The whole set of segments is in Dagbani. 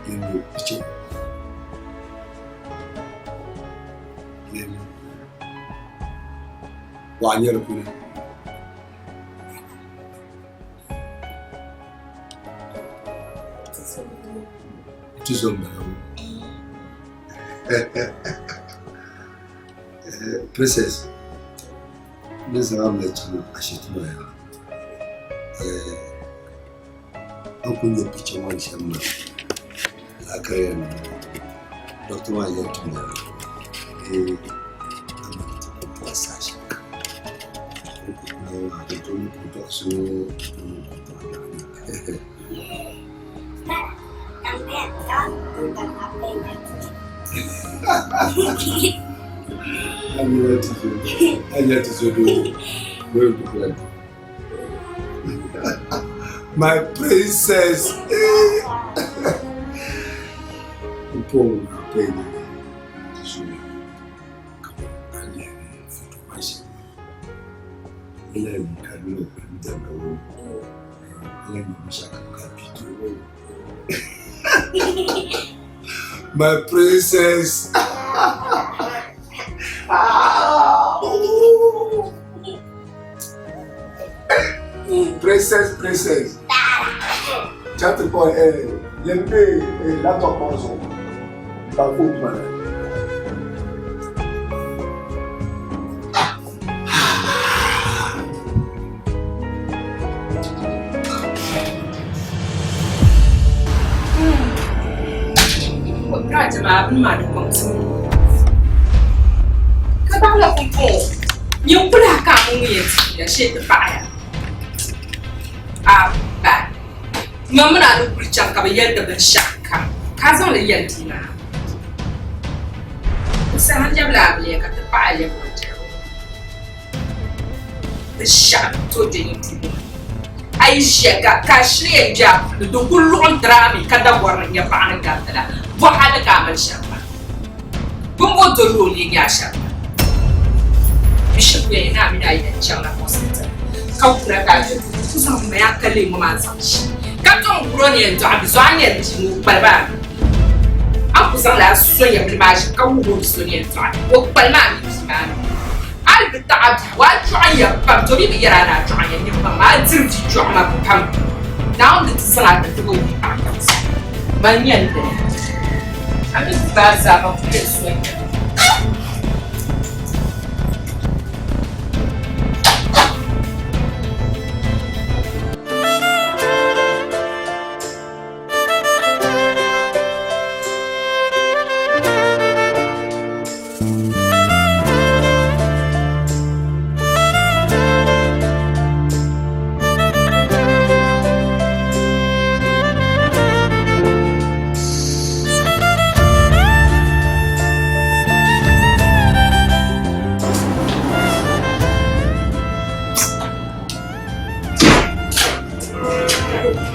Yɛlimi picha Yɛlimi Waɣa nyɛ di puuni. Tuzo m-bala ŋɔ. Princess, ni zaŋ a mali chaŋ ashibiti maa yaa a ni kuli nya picha maa ni shɛm maa lala ka di yɛn niŋ doctor maa yɛli ti mi bee a mali ti ku bɔri saha shɛli kam o ni kuli kuli maa di tooi ni kuli dɔɣi so o ni kuli dɔɣi biɛɣu My princess. Mpo napenda vizuri kama aliyefutumasha ila nikalio mtandao ila nimeshaka kapitu. My princess. Princess, princess. Chat boy, eh, yɛn be eh, laptop maa zuɣu. Ka phone maa. Ka baŋla pumpɔŋɔ nyin kuli a ka a ŋun yɛn ti ya shee ti paɣi ya. A ba, ma mini a ni kuli chaŋ ka bɛ yɛli ti binshɛɣu kam ka a zaŋ li yɛli bia maa. Di saha n lɛbila a biliya ka ti paɣi a lɛbigi jɛrigu. Binshɛɣu ni tooi kpe nyin puli ŋɔ ni. A yi ʒiya ka ka a shiri yɛn kpe a puli di ku luɣi n-tiri a mi ka dabɔri ni nya paɣa ni gariti la, bɔ hali ka a mali shɛm maa. Bimbo doli o lee nyɛ a shɛm maa. Bɛ shiri yɛli ni a mini a yɛn chaŋla hospital ka wula ka a je ku zaŋ maya ka lee ŋɔ maa zaŋ ʒi ka tom wula o ni yɛn dɔɣi bi zuɣu a ni yɛn di ŋɔ kpali maa mi a ku zaŋla a so yɛmbili maa ʒi ka wuhi o bi so ni yɛn dɔɣi o kpali maa mi bia maa mi hali bi taɣi biɛhigu a dɔɣi ya pam to mi bi yɛri a ni a dɔɣi ya nyɛ pam a diri vi dɔɣi ma pam Naawuni di ti zaŋ a ti tigi o yi paɣa kam sa man nyɛ n dini a mi bi maa zaa ban kuli yɛn so ya.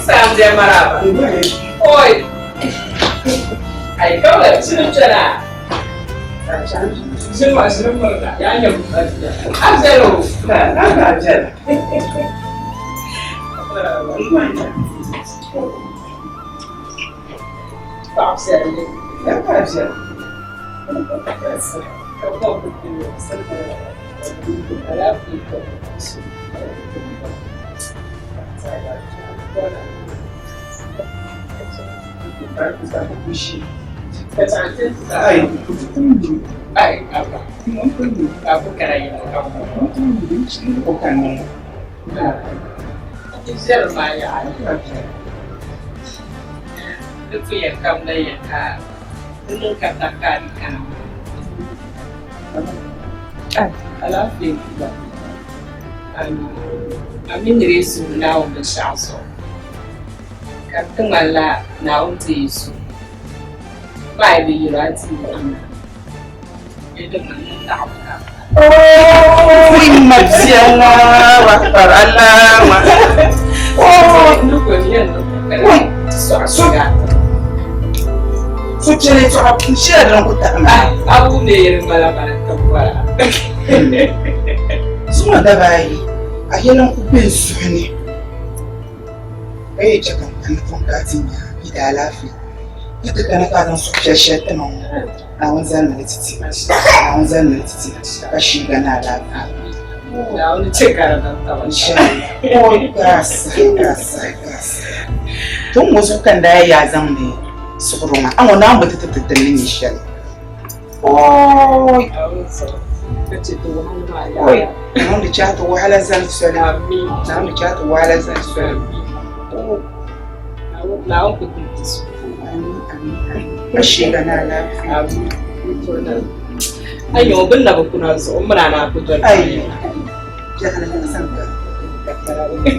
Samdia maraba. Oi. Ai kawai cin tana. Jima shirin murna ya yi Ajalo. Ajalo. Alaafee ba a mi ni di suhu Naawuni binshɛɣu zuɣu ka di ti ŋmanila Naawuni ti yi suhu ba a yi bi yɛl o a ti yi amaa bee di ŋmanila taɣibu ka Oi, mabia Allahu akbar Allahu So chɛli tɔɣa shɛli din ku taɣi maa. Abu ne yɛli mala mala ka bɔra. Zuŋɔ daba ayi a yɛli n ku be n suhu ni ka yi chɛ ka n kana pɔŋ ka a ti nya yi daalaafee. Yi ti kana ka a zaŋ suhupiɛl shɛli ti ma ŋɔ, Naawuni zalimi li ti ti. Naawuni zalimi li ti ti, ka shiiga ni alaafee. Naawuni chɛ ka di niŋ taba. Inshallah. O ka sahi, ka sahi, ka sahi. To ŋɔ zuɣu ka n daa yaa zaŋdi suɣuro maa. A ŋɔ Naawuni bi ti ti ti din ni nyɛ shɛli. Oi! Naawuni zuɣu ka chɛ ti wahala maa Oi! yaaya. Naawuni di chɛ a ti wahala zani soli. Amin. Naawuni di chɛ a ti wahala zani soli. Amin. Oh. Naawuni ku dim ti suhu. Amin, amin, amin. Ka shiiga ni alaafee. Amin. Ayo, bin na bi kuna zuɣu, m mini a naa ku doli Ai, biɛɣuni ka zaŋ ka Naawuni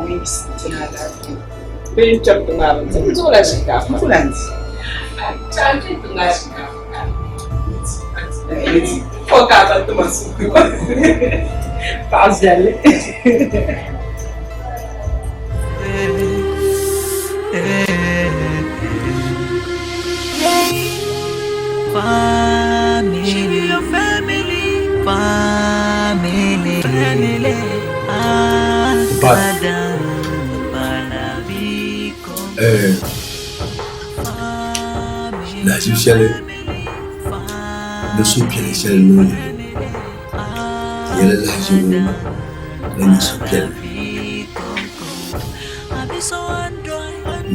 yiɣisi ti ni alaafee. Bee n kpɛm ti ŋmaai bindirigu. N duɣila shinkaafa. N ku lan di. N kpɛm ti ŋmaai shinkaafa. Fo ka a ti ma suhu. Paɣa viɛlli. Family. She be your family. Family. Family. But lahaʒib shɛli ni suhupiɛlli shɛli niŋ li di nyɛla lahaʒibu din nyɛ suhupiɛlli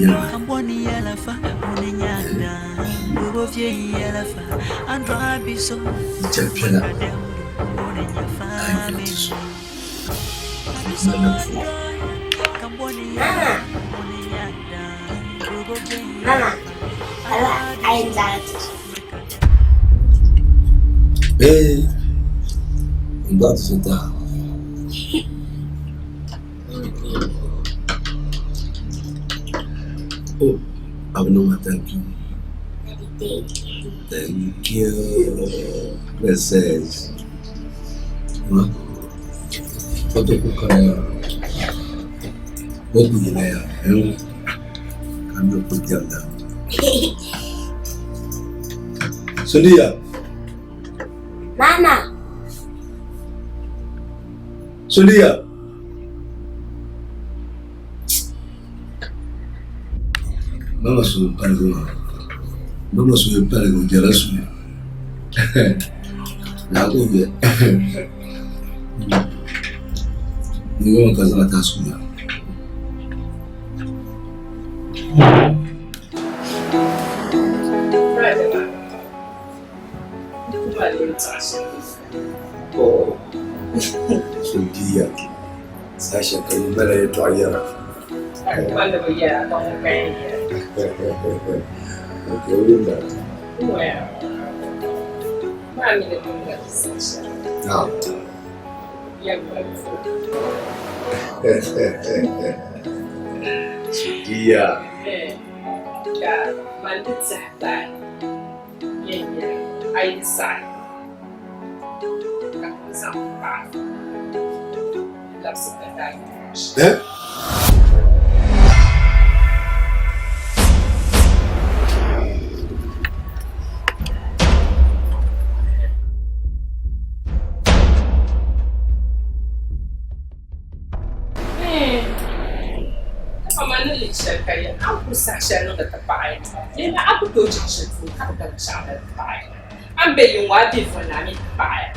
Yɛlima. Jɛri piɛla a yi nyɛla ti so mali ni Eh, n dɔɣi ti so taa. Oh, a bi niŋ ma thank you. Thank you, princess. Ma, foto ku kaya. O ku yina ya, eh? Ka mi o ku diɛmda. Sundiya. Mama. Sundiya. Mama suhu paligi maa. Mama suhu paligi o jɛla suhu. Naa ka o bɛ. Ni yɔŋ ka zaŋ taa suhu maa. Sundiya. Sasha ka yi mali yɛltɔɣa yɛra. Okay, wunda. Na'am. Sundiya. Yɛn nyɛla a yi saɣi ka n zaŋ paɣa n-labisi ka daa yi Eh? Dama ni lihi shɛli ka yɛli, a ni kuli saha shɛli niŋdi ti paɣa ya, lihimi a ku tooi chaŋ shɛli puuni ka bi gabi shɛɣu dali ti paɣa ya. A ni be yiŋ ŋɔ a be voli a mi ti paɣa ya.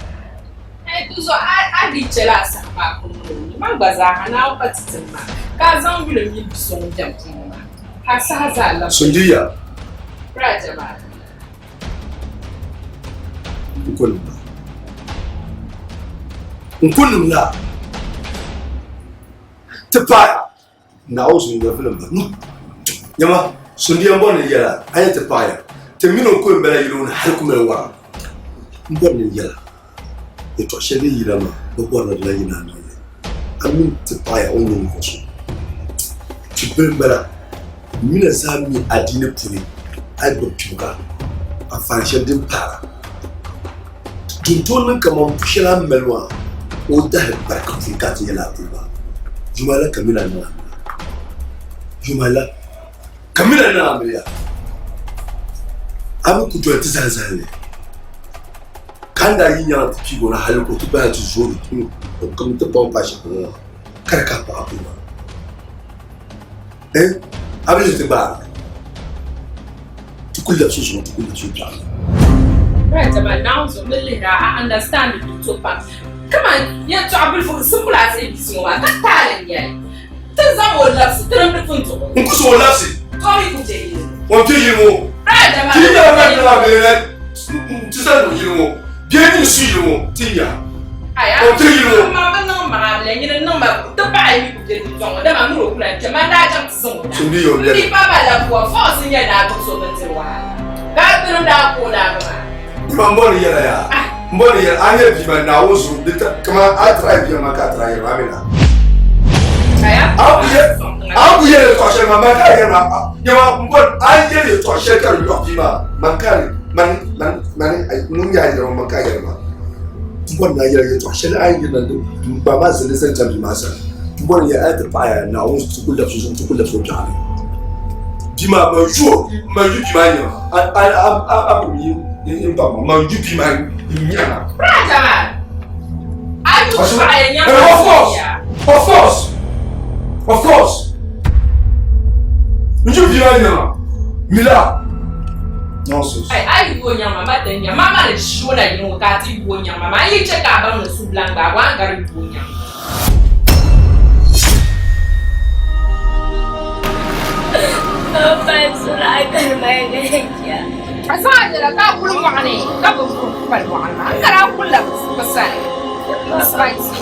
Dinzuɣu a di chɛla a saha maa kuli niŋ o ni. Man gba zaaha Naawuni pa ti tim maa, ka a zaŋ yuli m mini bi so ŋun beni puuni maa, ka a saha zaa labisi. Sundiya. Raja maa. N kunim la. N kunim la. Ti paaya. Naawuni zuŋ nyɛvili m-ba. No. Nyama, sundiya m-bɔri ni yɛla, a yɛn ti paaya. Ti mini o ko m-bala yili ŋɔ ni hali ku mali wara. M bɔri ni yɛla, yɛtɔɣ shɛli din yina maa bi bɔri ni di lan yina a noli ni. A mini ti paaya o ni niŋ ninvuɣ so. Ti bili m-bala. M mina zaa mi adiini puuni a yi gbubi kpibu ka anfaani shɛli din paara. Din tooi niŋ kaman pu shɛli a ni mali maa o dahi barika puuni ka a ti nya lala puli maa. Yuma la kamina niŋ amiliya. Yuma la kamina niŋ amiliya. A mi ku doli ti zali zalli ka n daa yi nyaŋ ti piigi o na hali ka o ti gbaai ti zoori kam ti kpaŋ paai shɛli polo maa ka di ka a paɣa puli maa. Eh, a bi ʒi ti gbaari. Ti ku labisi zuŋɔ, ti ku labisi biɛɣu. Right, but now so me lihira, I understand the to pam. Kaman yɛltɔɣa bilifu simple as ABC ŋɔ maa ka taali n-nyɛ li. Ti zaŋ o labisi ti ni pun tuɣi. N ku zaŋ o labisi. Tɔ mi ku kpe yili. O ni kpe yili ŋɔ. Right, but Ti yi nyɛla ban niŋ a bee na ti zaŋ niŋ yili ŋɔ bee ni su yili ŋɔ ti nya. O ni kpe yili ŋɔ. Amaa bi niŋ maŋa bila nyini niŋ ma ti paɣa yi mi ku kpe dundɔŋ ŋɔ dama miri o kula n-kpe man daa chaŋ ti zaŋ o na. So mi o N biɛli. di pa ma labuwa fɔɣisi n-nyɛ ni a gbubi so bindiri wahala ka a kpirim daa ku o laabi maa. Dima m bɔri yɛla yaa m bɔri yɛla a nyɛ bia maa Naawuni zuɣu di ta kaman a try bia maa ka a try yɛri maa mi na a ku yɛli yɛltɔɣa shɛli maa man ka a yɛri maa nyɛma m bɔri a yɛli yɛltɔɣa shɛli ka di yɔɣi bia maa man ka man man man ŋun nyɛ a yɛri maa man ka a yɛri maa m bɔri ni a yɛli yɛltɔɣa shɛli a yi yɛri na n gba maa zali zaŋ chaŋ bia maa sani m bɔri ni a ti paɣa ya Naawuni ti ku labisi zuɣu ti ku labisi o biɛɣu ni bia maa man yu man yu bia maa nyɛma a a a a ku mi n ba ma man yu bia maa nyɛma. Of course, of course, of course. N yu bia maa nyɛma mila. Nonsense. Ai a yi o nyaŋ ma ma ti nya ma ma ni ʒi o na yini ŋɔ ka a ti yu o nyaŋ ma maa yi chɛ ka a baŋ ni su bilan gbaag o a ni gari yu o nyaŋ ma. A zaŋ a nyɛla ka a kuli mɔɣu ni ka bi pali mɔɣu ni maa n kari a kuli la bi sani spicy.